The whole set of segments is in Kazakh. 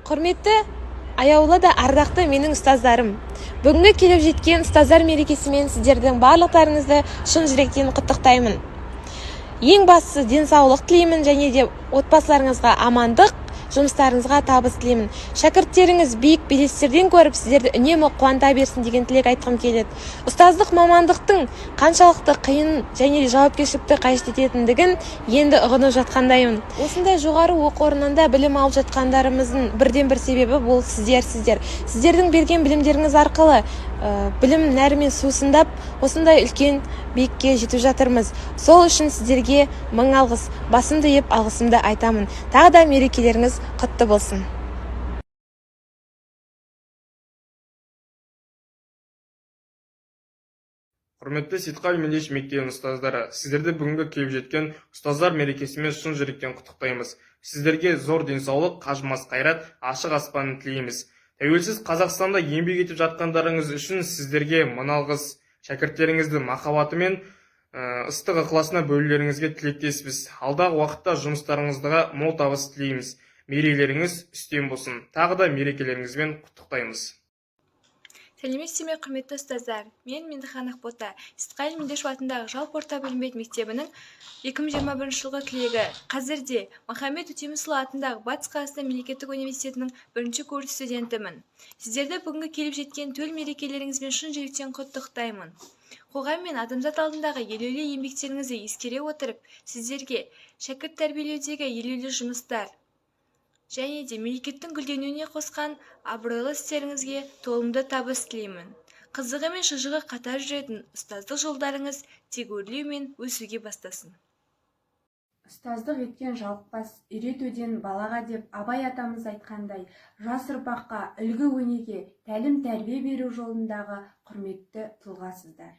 Құрметті, аяулы да ардақты менің ұстаздарым. Бүгінгі келіп жеткен ұстаздар мерекесімен сіздердің барлықтарыңызды шын жүректен құттықтаймын. Ең бастысы денсаулық тілеймін және де отбасыларыңызға амандық, жұмыстарыңызға табыс тілеймін. Шәкірттеріңіз биік белестерден көріп, сіздерді үнемі қуанта берсін деген тілек айтқым келеді. Ұстаздық мамандықтың қаншалықты қиын және жауапкершілікті қажет ететіндігін енді ұғынып жатқандаймын. Осындай жоғары оқу орнында білім алып жатқандарымыздың бірден-бір себебі бұл сіздерсіздер. Сіздердің берген білімдеріңіз арқылы білім нәрімен сусындап, осындай үлкен биікке жетіп жатырмыз. Сол үшін сіздерге мың алғыс, басымды иіп алғысымды айтамын. Тағы да мерекелеріңіз құтты болсын. Құрметті Сейтқали Мендешев мектебінің ұстаздары, сіздерді бүгінгі келіп жеткен ұстаздар мерекесімен шын жүректен құттықтаймыз. Сіздерге зор денсаулық, қажымас қайрат, ашық аспанын тілейміз. Тәуелсіз Қазақстанда еңбек етіп жатқандарыңыз үшін сіздерге мың алғыс. Шәкірттеріңіздің махаббаты мен ыстық ықыласына бөлулеріңізге тілектеспіз. Алдағы уақытта жұмыстарыңызға мол табыс тілейміз. Мерейлеріңіз үстем болсын. Тағы да мерекелеріңізбен құттықтаймыз. Сәлеметсіздер ме, құрметті ұстаздар! Мен Меңдіхан Ақбота, Сейтқали Мендешев атындағы жалпы орта білім беретін мектебінің 2021 жылғы түлегі, қазірде Махамбет Өтемісұлы атындағы Батыс Қазақстан мемлекеттік университетінің бірінші курс студентімін. Сіздерді бүгінгі келіп жеткен төл мерекелеріңізбен шын жүректен құттықтаймын. Қоғам мен адамзат алдындағы елеулі еңбектеріңізді ескере отырып, сіздерге шәкірт тәрбиелеудегі елеулі жұмыстар және де мемлекеттің гүлденуіне қосқан абыройлы істеріңізге толымды табыс тілеймін. Қызығы мен шыжығы қатар жүретін ұстаздық жолдарыңыз тек өрлеу мен өсуге бастасын. Ұстаздық еткен жалықпас, үйретуден балаға деп Абай атамыз айтқандай, жас ұрпаққа үлгі өнеге, тәлім тәрбие беру жолындағы құрметті тұлғасыздар.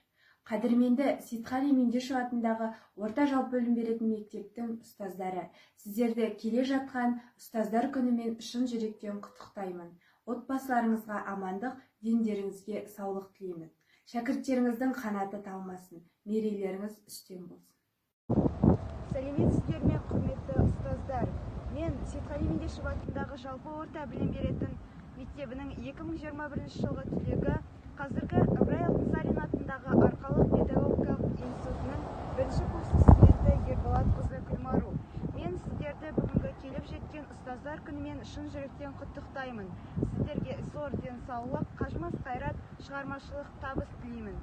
Қадірменді Сейтқали Мендешев атындағы орта жалпы білім беретін мектептің ұстаздары, сіздерді келе жатқан ұстаздар күнімен шын жүректен құттықтаймын. Отбасыларыңызға амандық, дендеріңізге саулық тілеймін. Шәкірттеріңіздің қанаты талмасын, мерейлеріңіз үстем болсын. Сәлеметсіздер ме, құрметті ұстаздар! Мен Сейтқали Мендешев атындағы жалпы орта білім беретін мектебінің 2021 жылғы түлегі, қазіргі Ыбырай Алтынсарин атындағы Арқалық педагогикалық институтының бірінші курс студенті Ерболатқызы Күлмару. Мен сіздерді бүгінгі келіп жеткен ұстаздар күнімен шын жүректен құттықтаймын. Сіздерге зор денсаулық, қажымас қайрат, шығармашылық табыс тілеймін.